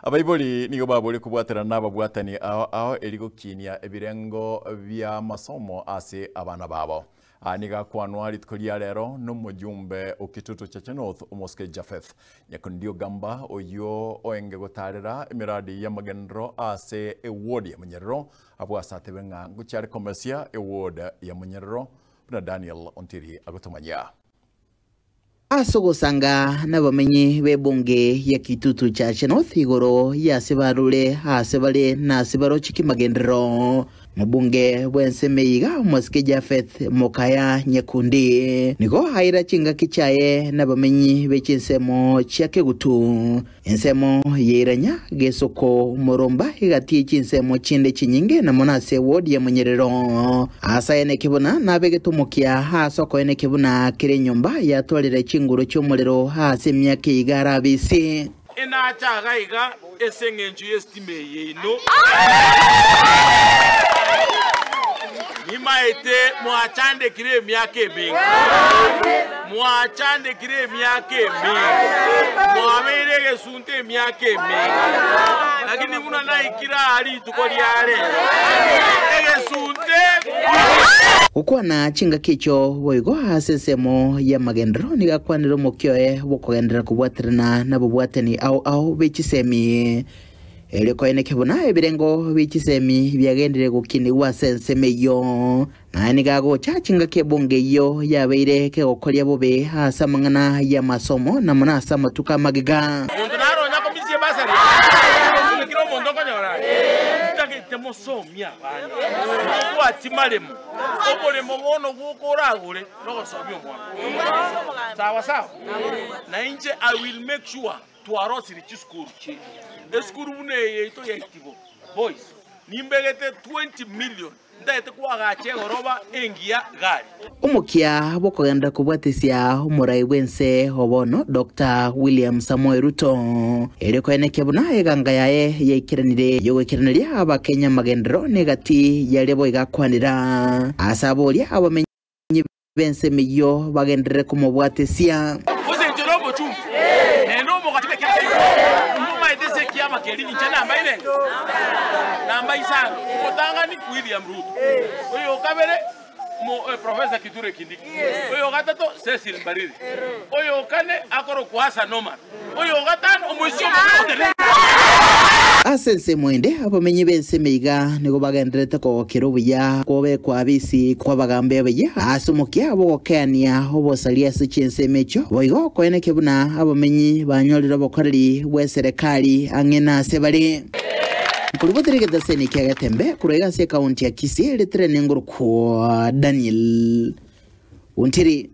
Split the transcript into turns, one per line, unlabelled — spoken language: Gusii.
Abaibori nigo baboria kobwaterana nababwatani ao ao eri gokinia ebirengo bi'amasomo ase abana babo. Aya nigo akwanwa rituko ria rero nomojumbe o Kitutu Chache North omosike Japheth Nyakundi Ogamba oyio oenge gotarera emiradi y'amagenderero ase eward ya Munyerero abwo ase atebe ng'a ngochia are komesia eward ya Munyerero buna Daniel Ontiri agotomanyia.
Ase ogosanga nabamenyi b'ebunge ya Kitutu Chache North igoro y'ase barure aase bare na ase baroche kimagenderero, mobunge bw'ensemo eye iga omosike Japheth Mokaya Nyakundi nigo aira chingaki chiaye nabamenyi be chinsemo chia Kegutu, ensemo ya Iranya, Gesoko, Moromba, egati ye chinsemo chinde chinyinge na mono ase eward ya Monyerero. Ase aya nekebuna nabegete omokia ase okoeneke buna kera enyomba yatwarire chinguru chi'omorero ase emiaka eye iga arabe ise.
Inache iga iga ase engencho y'esitima eye yaino. Nimaete mwachandekire emiaka emenge, mwachandekire emiaka emenge, mwabeire egesunte emiaka emenge, lakini buna naikire aa rituko ria rero, egesunte.
Gokwana chingaki echio boigo ase ensemo y'amagenderero nigo akwanire omokia oye bw'okogenderera kobwaterana nabobwatani ao ao be chisemi. Erio koeneke buna ebirengo bie chisemi biagenderire gokinigwa ase ensemo eyio. Naye nigo agocha chingaki ebunge eyio yabeire kegokoria bobe ase amang'ana y'amasomo na mono ase amatuko amagega.
Monto naro onye akomisia ebasari yaye, kera omonto okonyora aye, ntagete mosomie abana, mobwati maremo, oboremo bono bwoka oragore nogosomia omwana. Sawa sawa? Na inche I will make sure twarosirie chisukuru chiaito. Esukuru buna eye yaito ya Itibo Boys, nimbegete 20 million ntagete koagacha egoroba engiya gari.
Omokia bw'okogenderera kobwatisia omorai bw'ense o bono Doctor William Samoei Ruto, erio koenekia buna eganga yaye yaikeranire y'ogoikeraneria Abakenya amagenderero negati yaria boigo akwanera ase aboria abamenyi b'ense emeyio bagenderere komobwatesia.
Gose inche nomochumbi, naende omogachi bw'ekiama Momaete ase ekiama keria inche namba ine? Namba isano. Omotang'ani, William Ruto. Oyo o kabere, Professor Kithure Kindiki. Oyo o gatato, Cecil Mbarire. Oyo o kane, akorokwa Hassan Omar. Oyo o gatano, omoisia omonene otenenete.
Ase ensemo ende, abamenyi b'ensemo iga nigo bagendererete kogokera obuya kw'obekwa abisi kw'abagambi abaye ase omokia bw'ogokeania obosaria ase chinsemo echio, boigo koenekia buna abamenyi banyorire obokoreri bw'eserekari ang'e nase bare. Nkoribotera egetaseni kia Getembe korwa iga ase ekaunti ya Kisii, ritere nengoro kwa Daniel Ontiri.